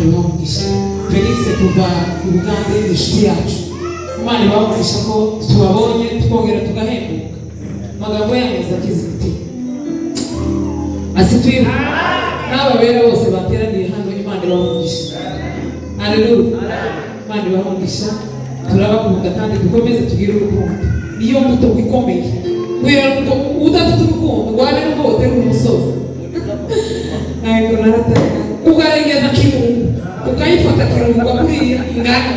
Ibahe umugisha. Felix kuva i Bugande ni inshuti yacu. Imana ibahe umugisha ko tubabonye tukongera tugahembuka. Amagambo yanyu azakiza imitima. Asifiwe. N'aba bera bose bateraniye hano, Imana ibahe umugisha. Haleluya. Imana ibahe umugisha. Turabakunda kandi dukomeze tugire urukundo, niyo mbuto ikomeye. Kugira ngo udafite urukundo wabe n'ubwo woterura umusozi, ntabwo naratanga ukarengeza Kirungu, ukayifata Kirunga kuriya ingana,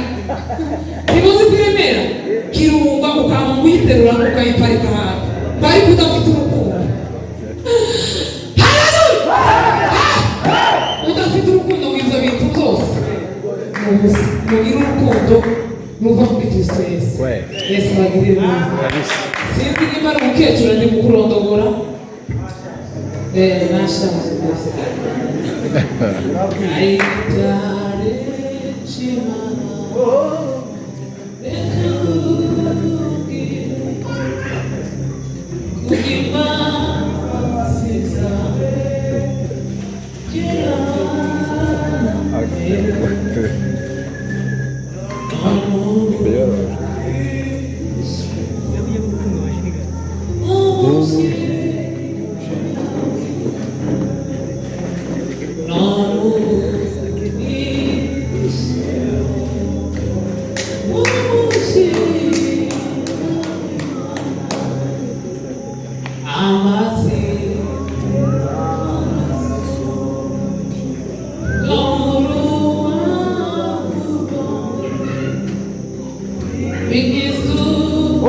ntibuzi ko iremera Kirunga, ukaba uyiterura ukayiparika ahantu, ariko udafite urukundo. Haleluya! Udafite urukundo mu ibyo bintu byose ni ubusa. Mugire urukundo ruva muri Kristo Yesu. Yesu bagirire neza. Sinzi niba ari umukecuru, ndi mu kurondogora. Nashaje rwose. Ayitare Imana, reka nkubwire kubw'imbabazi zawe gira neza.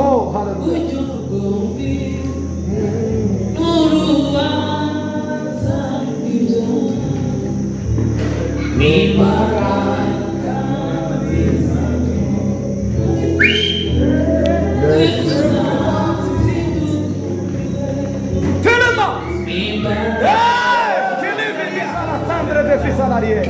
Oh, hallelujah. Tellement. Hey, qu'il est venu à l'attendre des fils salariés.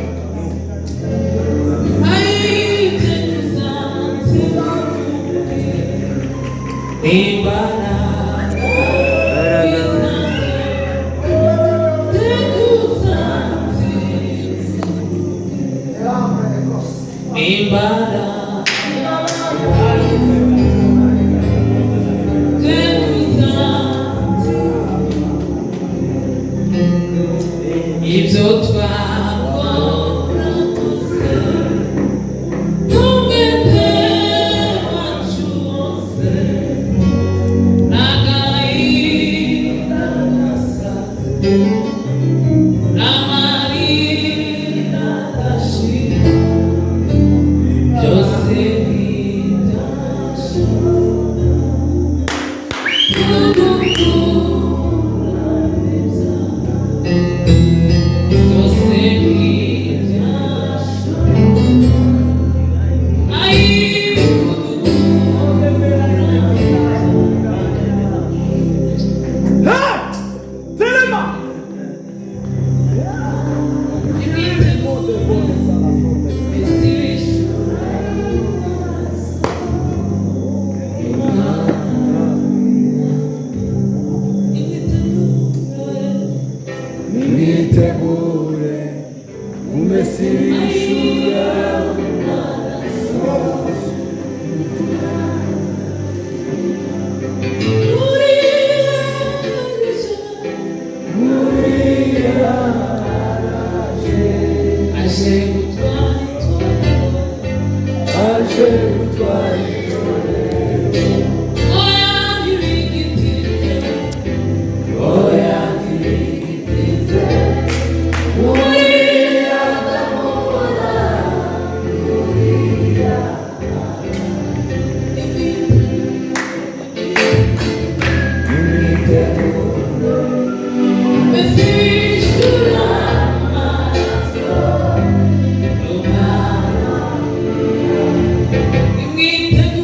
Ibyo twakora byose n'umwete wacu wose n'agahinda gasa n'amarira adashira, byose ntibyashobora kudukura ibyaha, byose ntibyashobora ayi kudukura. Hey, tellement. Imyiteguro isishura imyiteguro. Mwitegure umese ibishura. Aje gutwara itorero. Aje gutwara itorero. Oya, ntibigitize. Oya, ntibigitize. Uriya ndamubona, uriya. Mwitegure Mesishura amaraso y'Umwana. Imyiteguro.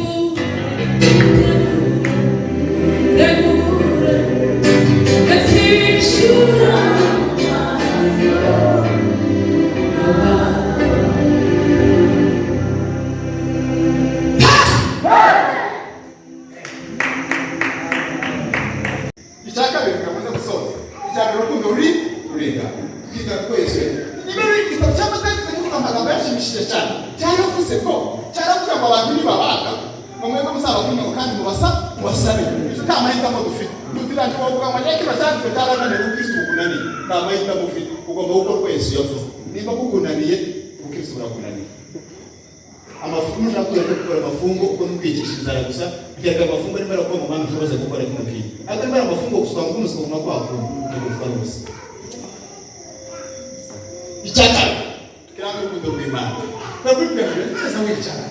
Cyaranshimishije cyane. Cyaravuze ko, cyaravuze ngo abantu nibabaga ngo mwebwe muzabakunda, ngo kandi mubasa mubasabe. Ibyo nta mahitamo dufite. Dutiranje bavuga ngo kino cyanditswe cyarananiye, ubukristo bukunaniye. Nta mahitamo ufite, ugomba gukora uko Yesu yavuze. Niba kukunaniye, ubukristo burakunaniye. Amafungo ushaka kujya gukora amafungo, ubwo ni ukwicisha inzara gusa. Byega amafungo nimba ari mu mpamvu ushoboze gukora kino kintu, ariko nimba ari amafungo gusa ngo umuswa kwako ni gutwara ubusa. Icya kabiri kiranga urukundo rw'Imana, barabibwira neza, wicara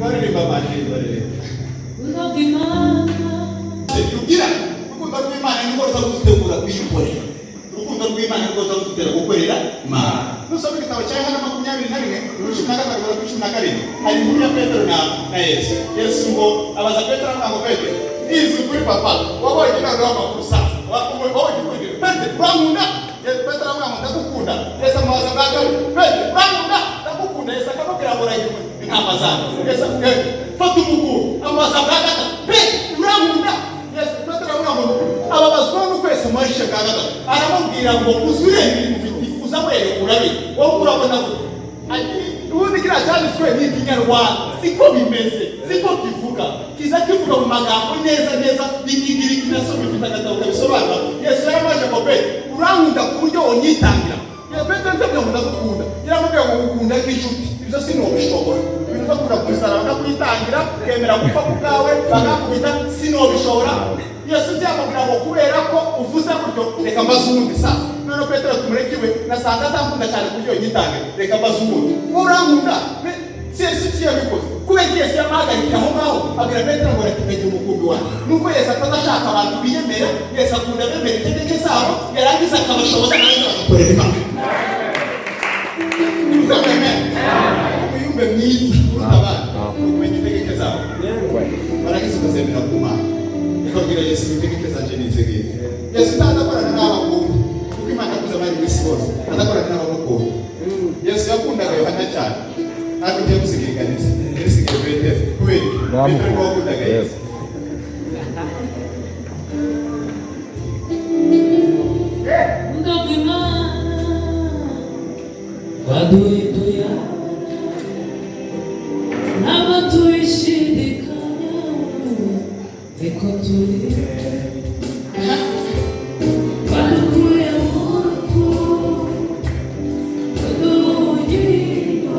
baririmba, amajwi baririmba. Rugira urukundo rw'Imana nirwo ruza kudutegura kuyikorera. Urukundo rw'Imana nirwo ruza kudutera gukorera Imana. Nusoma igitabo cya Yohana 21, 13 kugeza kuri 17, hari inkuru ya Petero na Yesu. Yesu ngo abaza Petero, avuga ngo: "Petero, nizi kuri papa wabonye noneho amakuru sasa, wabonye ukundira Petero, urankunda?" Petero avuga ngo: "Ndagukunda." Yesu amubaza bwa kabiri: "Petero, urankunda?" "Ndagukunda." Yesu akamubwira ngo: "Ragira intama zanjye." Yesu amubwira: "Fata umukuru." Amubaza bwa gatatu: "Petero, urankunda?" Yesu, Petero avuga ngo ababazwa n'uko Yesu amubajije bwa gatatu, aramubwira ngo: "Uzure ibintu ufite uzamwereka urabizi, wowe urabona gute?" Ubundi kiriya cyanditswe ni Ikinyarwanda, siko bimeze, siko kivuga. Kiza kivuga mu magambo neza neza Ikigiriki. Nasomye, mfite agatabo kabisobanura. Yesu yaramaje ngo: "Petero, urankunda ku buryo wonyitangira?" Petero ntabwo ngo ndagukunda, yaramubwiye ngo ngukunda nk'inshuti, ibyo sinobishobora. Ibintu byo kuja ku musaraba ndakwitangira, ukemera gupfa ku bwawe, bakakubita, sinobishobora. Yesu byamubwira ngo: "Kubera ko uvuze gutyo, reka mbaze uwundi." Sasa none Petero tumurekiwe, nasanga atankunda cyane ku buryo yitangira, reka mbaze uwundi: "Urankunda?" Si Yesu icyo yabikoze kubera ko Yesu yamuhagarikira aho ngaho, abwira Petero ngo: "Reka ndagira umukumbi wanjye." Nuko Yesu atazashaka abantu biyemera. Yesu akunda abemera intege zabo, yarangiza akabashoboza, narangiza bagakorera Imana. Umuyumbe mwiza uruta abandi ni ukumenya intege zabo, barangiza ukazemera ku Mana, ukabwira Yesu: "Intege zanje ni izi ngizi." Yesu utazakorana n'abakunda, kuko Imana yakuze abari mu isi bose, azakorana n'abamukunda. Yesu yakundaga Yohana cyane, ariko ntiyamusigiye ikanisa, yarisigiye Petero. Kubera iki? Petero niwe wakundaga Yesu. Urukundo rw'Imana rwaduhinduye abana, ntabwo tubishidikanya, niko turi. Wadukuye mu rupfu uduha ubugingo,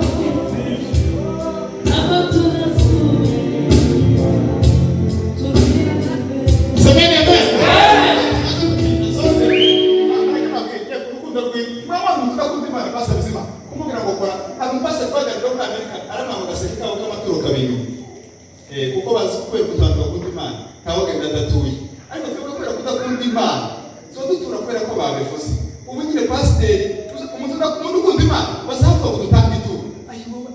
ntabwo tuzasubira, tubwire. Semeni amen. Urukundo rw'Imana, umuntu udakunda Imana, pasa bizima kumubwira ngo kora. Hari umupasiteri twaganira muri Amerika, aramwanga ngo agaseke kabo k'amaturo kaba inyuma, kuko bazi kubera ukuntu abantu bakunda Imana, ntawugenda adatuye. Ariko twebwe kubera kudakunda Imana, tuba dutura kubera ko babivuze. Ubu nyine pasiteri, umuntu ukunda Imana bazavuga ngo dutange ituro,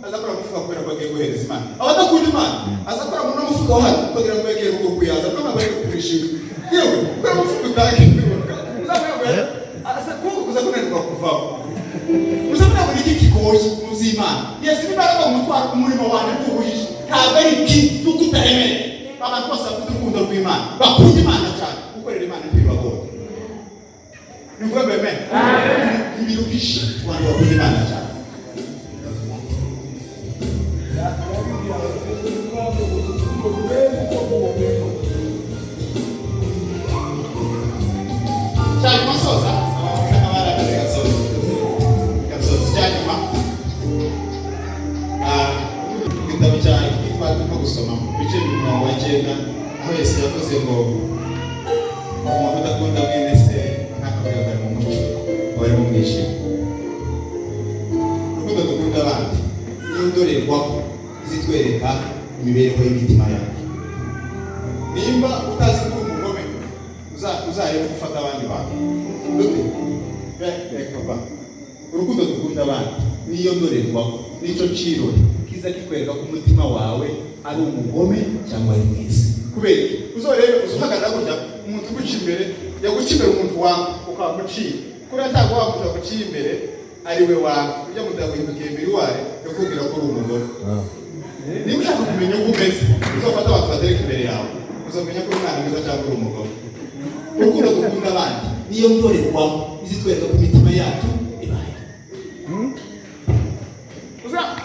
azakora umufuka kubera ko agiye guhereza Imana. Abadakunda Imana azakora mu mufuka wa hano kugira ngo yegere uko kuyaza, kuko ntabwo ari kurishinga yewe kubera umufuka utange ituro. Asa kuko kuza kunanirwa kuvaho, uzabona ngo niki kigoye mu by'Imana. Yesu niba aravuga umutwaro, umurimo wanjye tuwuhishe, ntabwo ari iki, kuko utaremereye. Abantu bose bafite urukundo rw'Imana, bakunda Imana cyane, gukorera Imana ntibibagora. Nivuge ngo amen. Ntibiruhishe ku bantu bakunda Imana cyane. Cyanyuma soza, gasoza cyanyuma, igitabo cya kitwa turimo gusoma mu bice 90, aho Yesu yavuze ngo umuntu udakunda mwene se ntakavuga ngo ari mu mucyo, ngo ari mu mwijima. Urukundo dukunda abandi niyo ndorerwamo izitwereka imibereho y'imitima yacu. Nimba utazi ko uri umugome, uzarebe uko ufata abandi bantu. Dute reka ba urukundo dukunda abandi niyo ndorerwamo, nicyo kirori kiza kikwereka ko umutima wawe ari umugome cyangwa ari mwiza. Kubera iki? Uzorebe uzuhagarara gutya, umuntu uguca imbere, yaguca imbere, umuntu wawe ukamuciye kuriya, ntabwo wa muntu waguciye imbere ari we wawe. Ujya muntu yaguhindukiye imbere iwawe, yakubwira ko uri umugore. Niba ushaka kumenya uko umeze, uzafata abantu batereka imbere yawe, uzamenya ko uri umwana mwiza cyangwa uri umugore. Urukundo dukunda abandi niyo ndorerwamo izitwereka ko imitima yacu ibaye.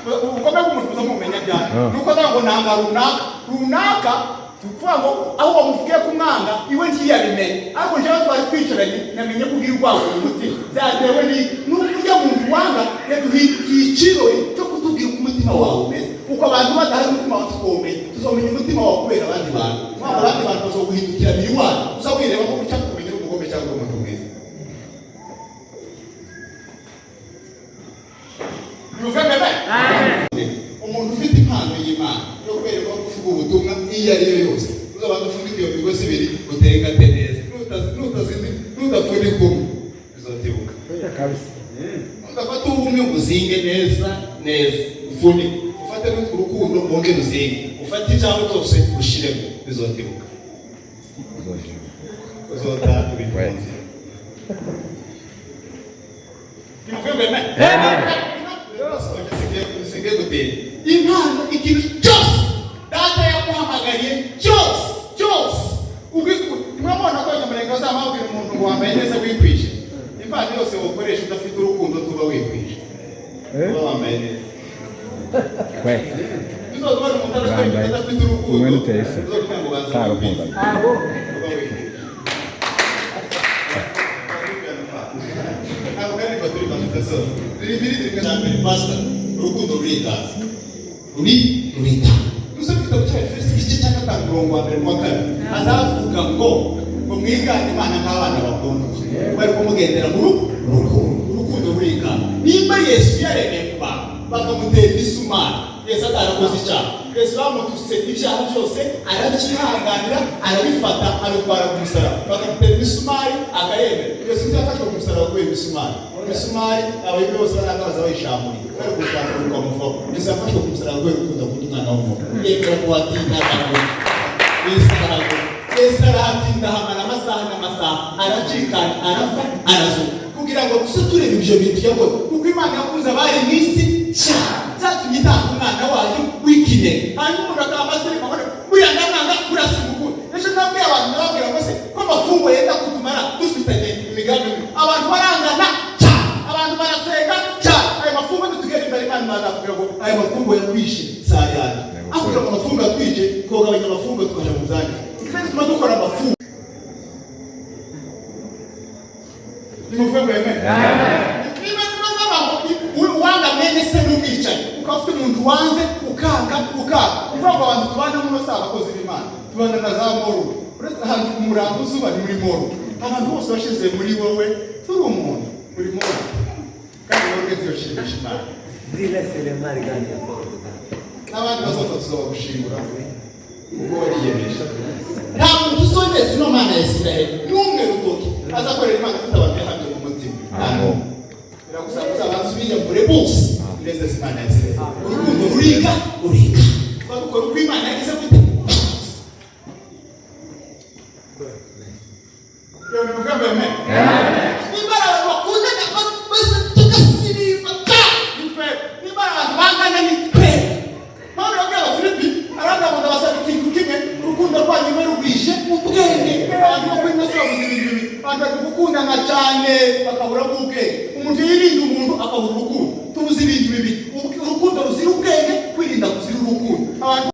Ubugome bw'umuntu buzamumenya ryari? Nuko avuga ngo nanga runaka runaka, tukuvuga ngo aho wamuvugiye kumwanga iwe ntiyabimenye, ariko njyewe twari twicaranye namenye ko ugira urwango mu mutima. Byatewe ni nuko urya muntu wanga yaduhindukiye ikirori cyo kutubwira uko umutima wawe umeze. Uko abantu badahari, umutima wawe tukawumenya. Tuzomenya umutima wawe kubera abandi bantu. Mwaba abandi bantu bazoguhindukira miwani, uza wireba ko uca kumenya uri umugome cyangwa umuntu mwiza. Nimuve. Umuntu ufite impano y'Imana yo kwereka ko uvuga ubutumwa iyo ari yo yose, uzabanza ufunike iyo migozi ibiri, utegate neza. Nutafunika umwe, bizotibuka. Udafata ubumwe ngo uzinge neza neza, ufunike, ufate n'utwo urukundo wongere uzinge, ufate ibyawe byose ushiremo, bizotibuka, uzota ibintu mu nzira. Nimuve. Sigaye gutera impano, ikintu cyose Data yamuhamagariye cyose cyose murabona ko Abanyamurenge bazababwira umuntu ngo wambaye neza wikwije. Impano yose wakoresha udafite urukundo, tuba wikwije, uba wambaye neza. Uzabona umuntu adakora ibintu adafite urukundo, uzabona ngo baza wikwije, uba wikwije. Ntabwo kandi baturi bamutasoza riri biri rimwe cya mbere. Pastor, urukundo ruritaza, rurita. Nusoma igitabo cya Efeso igice cya 5, umurongo wa 1 n'uwa 2, azavuga ngo mwigane Imana nk'abana bakundwa, bari kumugendera mu rukundo. Urukundo rurigana. Nimba Yesu yaremeye ku bantu bakamutera imisumari, Yesu atarakoze icyaha, Yesu bamututse, ibyaha byose arabyihanganira, arabifata, abitwara ku musaraba, bakamutera imisumari akayemera. Yesu ntiyafashwe ku musaraba kubera imisumari. Imisumari abayuda bose baranga baza bayishamuriye, bari kuwushamura ukamuvaho. Yesu yafashwe ku musaraba kubera urukundo akunda umwana w'umuntu, yemera kuhatinda, akaguma. Yesu arahaguma, Yesu arahatinda, ahamara amasaha n'amasaha, aracikana, arapfa, arazuka, kugira ngo tuze tureba ibyo bintu yakoze. Kuko Imana yakunze abari mu isi cyane, cyatumye itanga umwana wayo w'ikinege. Hanyuma umuntu akaba amasirimu abona buriya ndamwanga, buriya simukunda. Ejo nabwiye abantu, nababwira ngo se ko amafungo yenda kutumara dufitanye imigambi mibi? Abantu barangana cyane, abantu barasenga cyane. Ayo mafungo nitugera imbere Imana bazakubwira ngo ayo mafungo yakwishe si ayanjye. Aho kugira ngo amafungo atwice, twogabanya amafungo tukaja mu byanyu. Kandi tuma dukora amafungo. Nimuve ngo amen. Niba niba wanga mwene se n'umwicanyi, ukaba ufite umuntu wanze, ukanga ukanga, uvuga ngo abantu tubana muno si abakozi b'Imana, tubana na za moruge. Uretse ahantu umurambo uzuba ni muri moruge. Abantu bose washize muri wowe turi umuntu uri moruge, kandi moruge ziyoshimisha Imana. N'abandi bazaza tuzabagushingura ubwo wariyemeje. Nta muntu uzoneza ino Mana ya Isiraheli n'umwe rutoki azakorera Imana afite abantu yahamye mu mutima, nta n'umwe. Biragusaba uzabanza ubiyambure bose, unezeze Imana ya Isiraheli. Urukundo ruriga, ruriga, tuba dukora uko Imana yagize gute. Yewe, nimuvuge ngo amen. Niba ari abantu bakundana bose tugasirimba ta, ni twebwe. Niba ari abantu bangana, ni twebwe. Pawulo yabwiye Abafilipi, arababwira ngo ndabasaba ikintu kimwe, urukundo rwanyu rube rugwije ubwenge. Abantu bo kuri ino si babuze ibintu bibiri. Abantu bari gukundana cyane bakaburamo ubwenge. Umuntu yirinda umuntu akabura urukundo. Tubuze ibintu bibiri: urukundo ruzira ubwenge, kwirinda kuzira urukundo. Abantu